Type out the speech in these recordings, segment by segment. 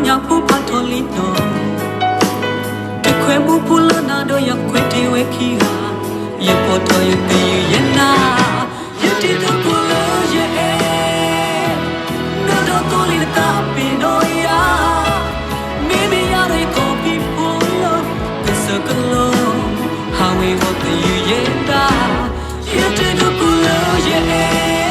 ယၤဖိဖးထီၣ်လံနီၤ, တခွဲမူဖိလၢနၤဒီးယခွဲတ့ၢ်ဝဲခံဂၤ, ယပိာ်ထီၣ်ယသယုၢ်ယနၢ်, ယတံၤသကိးလၢယအဲၣ်, ဒီးဒီးသိလ့ၣ်တကးပ့ၤနီၣ်ယၤ, မ့မ့ၢ်ယၤဒီးယခီၣ်ဖံးဖိလၢ ကစၢၢ်ကလိ, ဟးဝ့ၤဂီၤသယုၢ်ယဲတၢ်, ယတံၤသကိးလၢယအဲၣ်.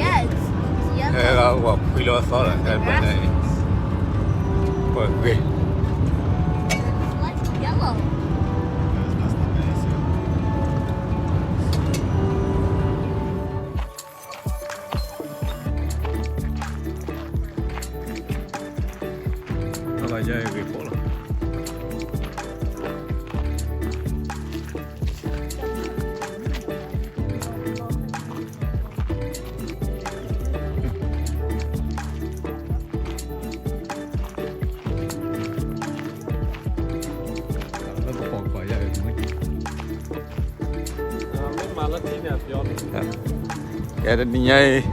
Yes. Yep. အဲဒါ ဟို ခွံလီၤသီလီၤ အဲ ဘယ်နဲ့ ပှဲၤဂ့ၤ It's like yellow. အဘၣ်ယဲဂ့ၤဖိလီၤ. လၢပကီၢ်ယဲဂ့ၤ မ့ၢ်မၤလၢထံန့ၣ် ကဲတနံၤညါအံၤ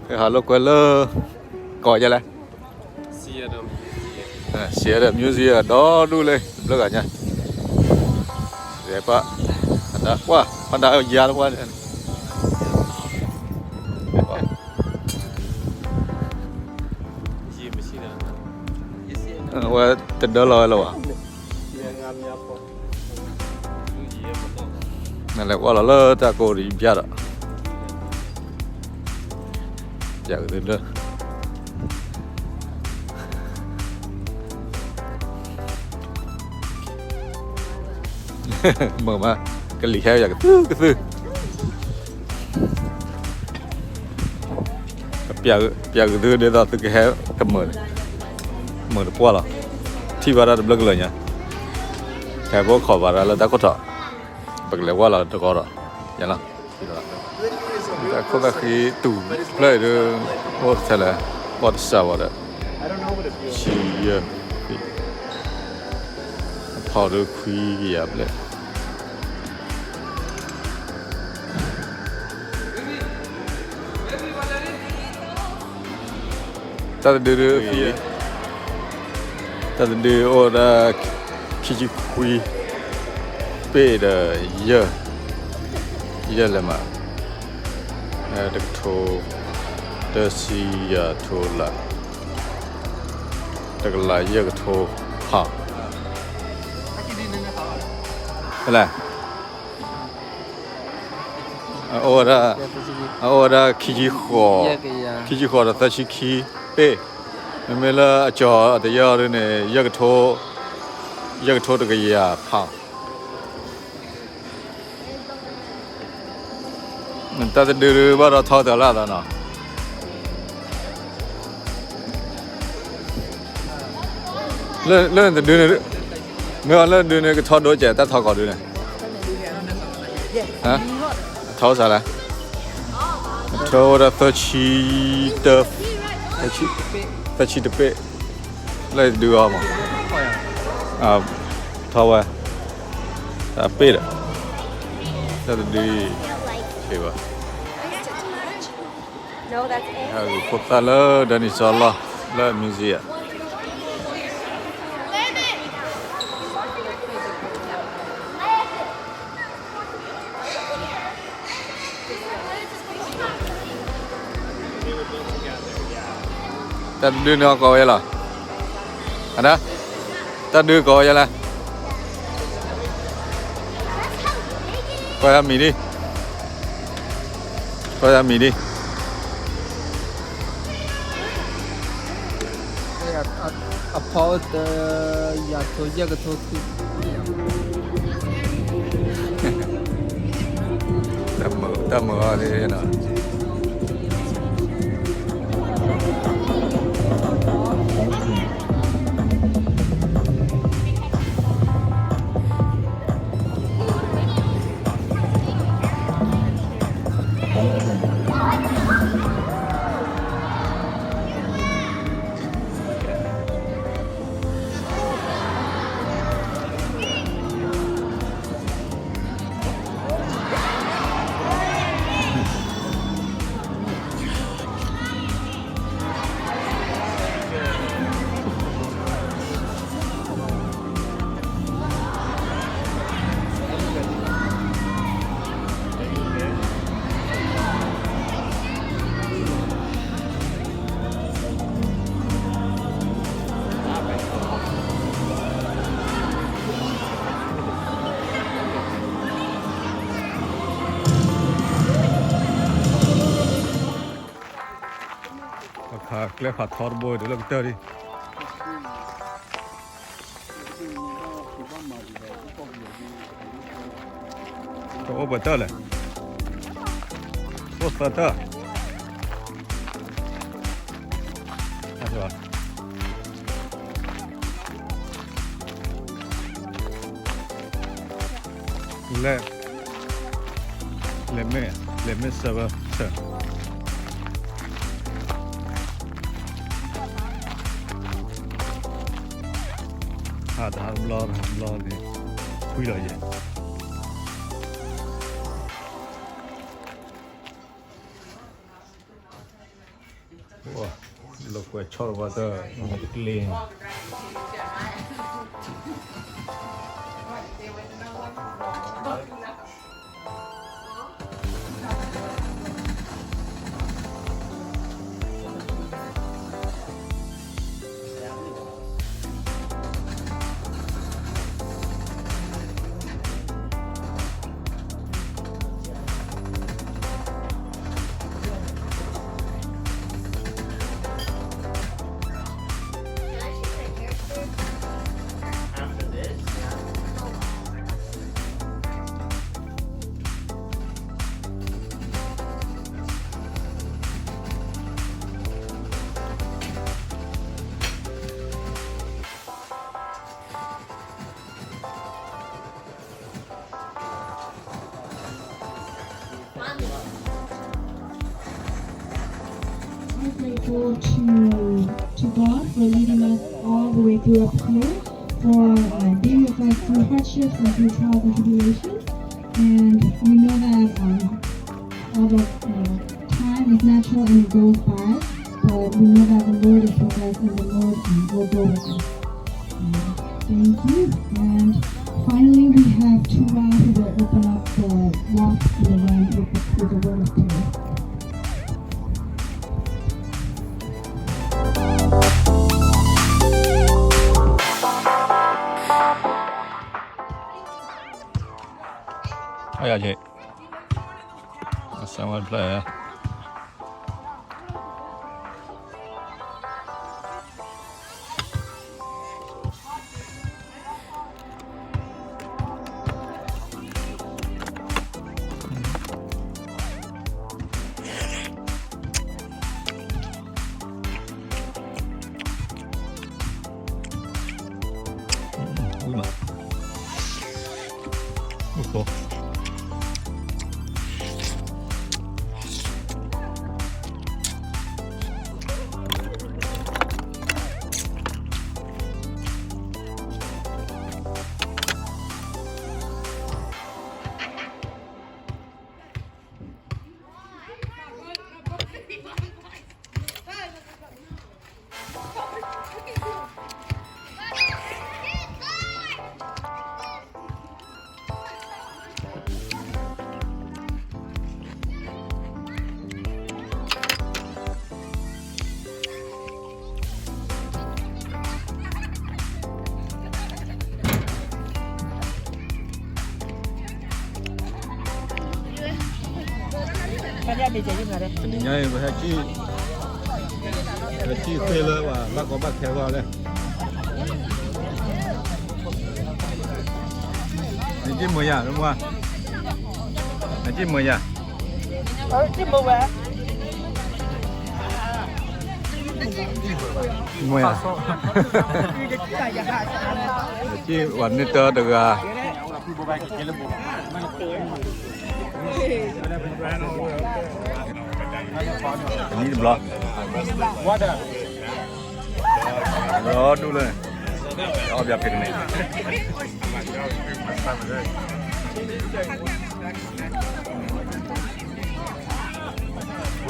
ဟဲဟးလိာ်ကွဲလၢ ကီၢ်ယဲလဲၣ် Seattle Museum ဒီဒူၣ်လၢ တဘျုးဂၤညါ ယဲပၢ် ပှၢ် ပှၢ်ဒၣ်ယါလၢပှၢ်န့ၣ် အဝဲတဒၢလီၤဝဲလၢၤဘၣ် နလဲၤကွၢ်လီၤလၢတၢ်ကိးဒ်ယပျၢ်ဒီး ပျၢ်ကသ့ဒၢ မုာ်မး ကလံၤဟဲယၤကသုကသု ကပျၢ်ကသုဒ်သိးသုကဟဲကမုာ်န့ၣ် မုာ်တပှၢ်လီၤ ထံၣ်ဘၣ်တၢ်တဘျုးကလၢာ်ညါ ဟဲဖိခိးဘၣ်တၢ်လၢတၢ်ခိၣ်ထီၣ် ပကလဲၤကွၢ်လီၤတကီဒီး ယလီၤ တၢ်ခိၣ်သၣ်ဃံတူာ်ဖျၢၣ်အံၤဒုး အိၣ်ထဲလဲၣ် ဘီၣ်တစၢ်ဝဲဒီး ဆံယဲၢ် ဖီဒုးခွံကယၤဘျဲၣ် တၢ်တဒုဒုး တၢ်တဒုအိၣ်ဒၣ် ခံဆံခွံ ပ့ၢ်ဒီး ယဲၢ် ယဲၢ်လဲၣ်မး တကထိ တဆံယဲၢ်ထိလၢ တကလးယဲၢ်ကထိ ဖး ဖဲလဲၣ် အအိၣ်ဝဲဒၣ် အအိၣ်ဝဲဒၣ် ခံဆံဃိး ခံဆံဃိးဒီးသၢဆံခံ ပ့ၢ် မ့မ့ၢ်လၢအကၠီၤအတယၢ်ဒ်န့ၣ် ယဲၢ်ကထိ ယဲၢ်ကထိတကယၤဖး တၢ်တဒုဒုးဘၣ်ဒီးထီတၢ်လၢအသးနီၤ လၢ လၢနတဒုန့ၣ် မ့ၢ်အီၤလၢဒုန့ၣ် ကထီဒိကဲး တၢ်ထီကီးဒုန့ၣ် ထီစးလဲၣ် ထီဝဲဒၣ်သၢဆံတ သၢဆံတပ့ၢ် လၢဒုအီၤမး ထီဝဲ တပ့ၢ်ဒီး တၢ်တဒု ဘၣ် ဟဲဂုာ်ဖိသၣ်လၢ dinosaur လီၢ် လၢ museum ဧါ Baby, တၢ်ဒုးန့ၣ်ကိးဝဲလီၤ, အဒၣ်, တၢ်ဒုးကိးဝဲယဲလဲၣ်, ကွၢ်ယမံၤဒံး, ကွၢ်ယမံၤဒံး. အဖီတ ယၤထိယဲၢ်ကထိခံ, တၢ်မုာ်အီၤဒ်နီၤ. အခါကျဲဖးထီတဘိဒ်လၢကတၢၢ်ဒံး, တအိၣ်ပှဲၤတၢၢ်လဲၣ်, အိၣ်သၢတၢၢ်, လဲၤ, လဲၤမ့ၢ်, လဲၤမ့ၢ်စၢၤဘၢစၢၤ, ဟးတဟးတဘျီ တဟးတဘျီန့ၣ်, ကွံာ်လီၤယဲၢ်. လီၤကွဲးဆီၣ်လီၤပှၤတၢ်မ့ၢ်ကျ့. We're grateful to, to God for leading us all the way through up here, for uh, being with us through hardships and through trials and tribulations. And we know that um, all the uh, time is natural and it goes by, but we know that the Lord is with us and the Lord um, will go with us. Thank you. And finally, we have Tuba who will open up the walk and the run with the, with the word of prayer. အယၤက့ၤ အစၢဝဲတဖျၢၣ် ဝံၤမး အိၣ်သိး တနံၤညါအံၤ ပဟဲထံၣ်, ဟဲထံၣ်သ့လၢပှၤဘၣ်ကီဘၣ်ခဲအဂီၢ်လဲၣ်. နက့ၢ်မုာ်ယၤ, နက့ၢ်မုာ်ယၤ, မုာ်ယၤ, နက့ၢ်ပှၤန့ၢ်တၢ်တဂၤ နံၣ်တဘျီ, ဘျီဒူၣ်လၢန့ၣ်, အီၣ်ဘၣ်ဖဲကန့ၣ်, တၢ်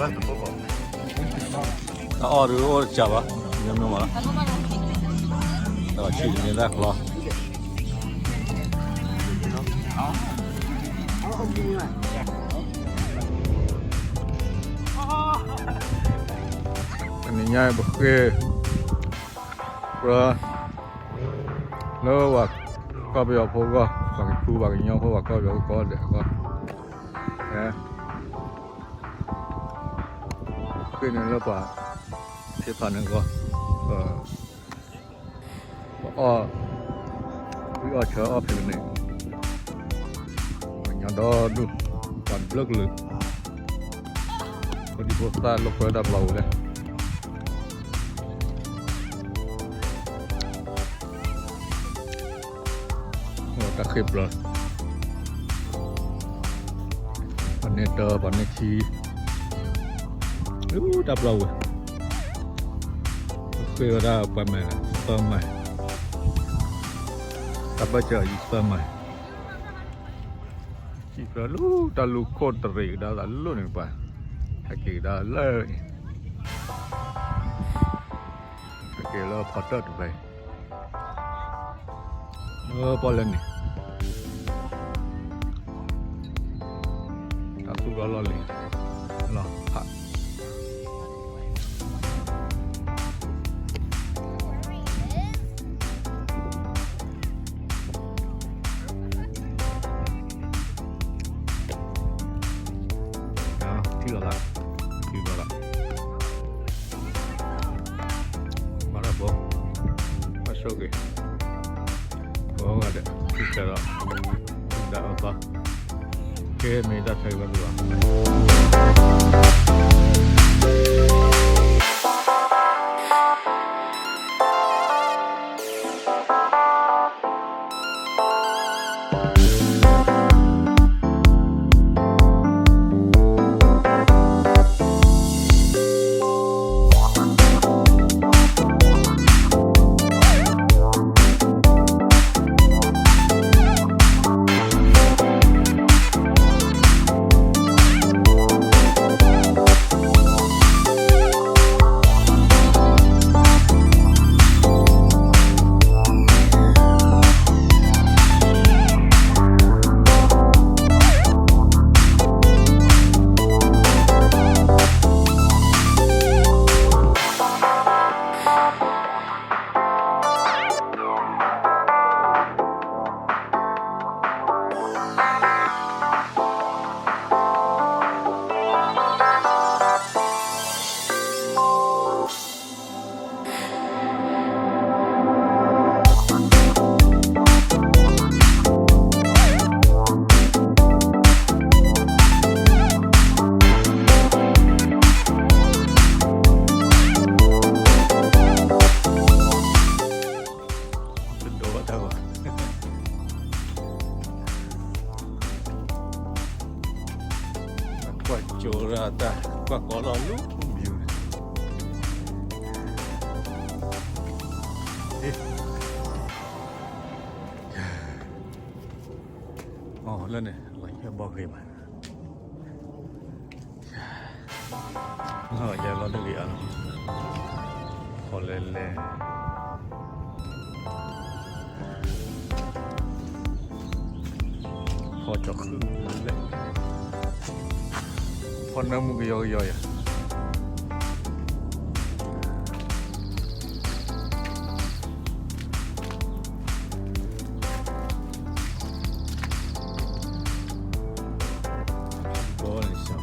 အီၣ်ဒုးအိၣ်တစှၤဘၣ်, မ့ၢ်မ့ၢ်မး, ဒီးဆံးန့ၢ်တၢ်ကျီ တနံၤညါအံၤ ပဃ့ၢ်ပြၢ လၢပှၤကီၢ်ပယီၤဖိအဂီၢ်, ပှၤကဖူပှၤကညီဖိ ပှၤကီၢ်ပယီၤဖိကိးဂၤဒဲးအဂီၢ်, ဃ့ၢ်န့ၢ်လၢပှၤသ့ၣ်တဖၣ်န့ၣ်အဂီၢ်, ပအီၣ်, ဝံအီၣ်ဆၢအီၣ်ဖဲန့ၣ်, ပှၤကညီဒီဒူၣ်, ပှၤဘျၢကလုာ်, ဖိဒံဖိသၣ်လိာ်ကွဲတၢ်ပျီပူၤလဲၣ်. တၢ်ဃ့ၢ်ပြၢ, ပှၤန့ၢ်တၢ် ပှၤန့ၢ်ထံ, လၢတၢ်ပျီဝဲ, ဃ့ၢ်ဝဲဒၣ်ပှၤမဲာ်သၢမဲာ်, တၢ်ဘၢၣ်စၢၤအံၤသၢမဲာ်, စံၣ်ပြၢလၢတၢ်လူၢ်ခိၣ်တရံးကဒါသးလိၣ်န့ၣ်ပှၤ, ဟဲက့ၤကဒါလၢ, ဟဲက့ၤလၢဖီတၢၣ်တဖဲ လၢပီၣ်လဲၣ်န့ၣ်, တၢ်သူၣ်ထီၣ်လီၢ်လံၤ, လီၤဖး, ထံၣ်လီၤသး, ထံၣ်လီၤသး မၤတၢ်ဖိ, ဘၣ်ဆိၣ်ဂ့ၤ, ကိးဂၤဒဲး, ထံၣ်ဆၢဒီး, ဒၣ်အသီ, ကဲမ့ၢ်တၢ်ဆၢဂ့ၤဘၣ်သုလီၤ. တဒိးဘၣ်တၢ်ဂီၤ, ကွၢ်ကၠိရၣ်တၢ်, ကွၢ်ကီလီၤလူၤမံၤန့ၣ်, အလၢန့ၣ် လီၤယဲၢ်ဘီဂ့ၤမး, လီၤယဲၢ်လီၤတဂ့ၤအါလီၤ, ဖီလဲၣ်လဲၣ် ဖီကၠီၤခုၣ်လဲၣ်, ဖီနၢမူကယီကယီယၤ, ဘီန့ၣ်စၢ်,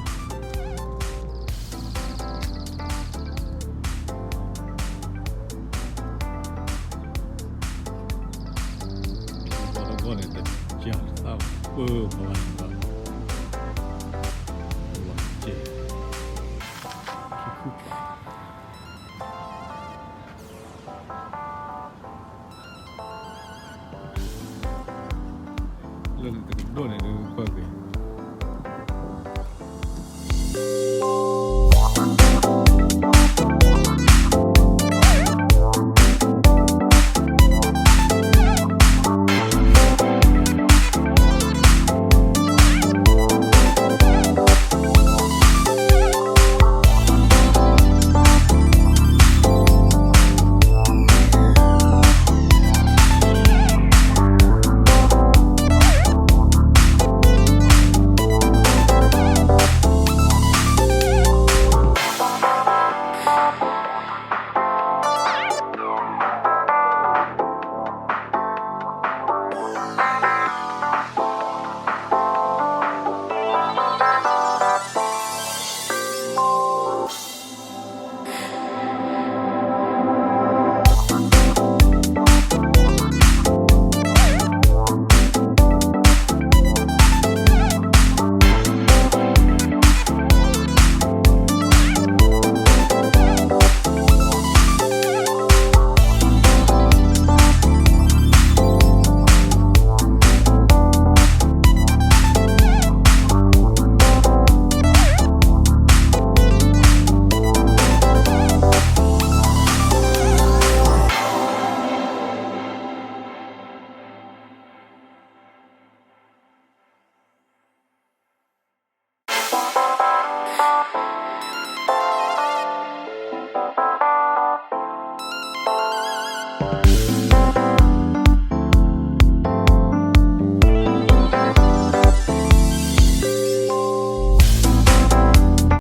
ကသးပၢမၤဘၣ်န့ၣ်ဒီး လီၤကဲ လၢတကဒိၣ်န့ၣ်ဒုးကွၢ်ကွံာ်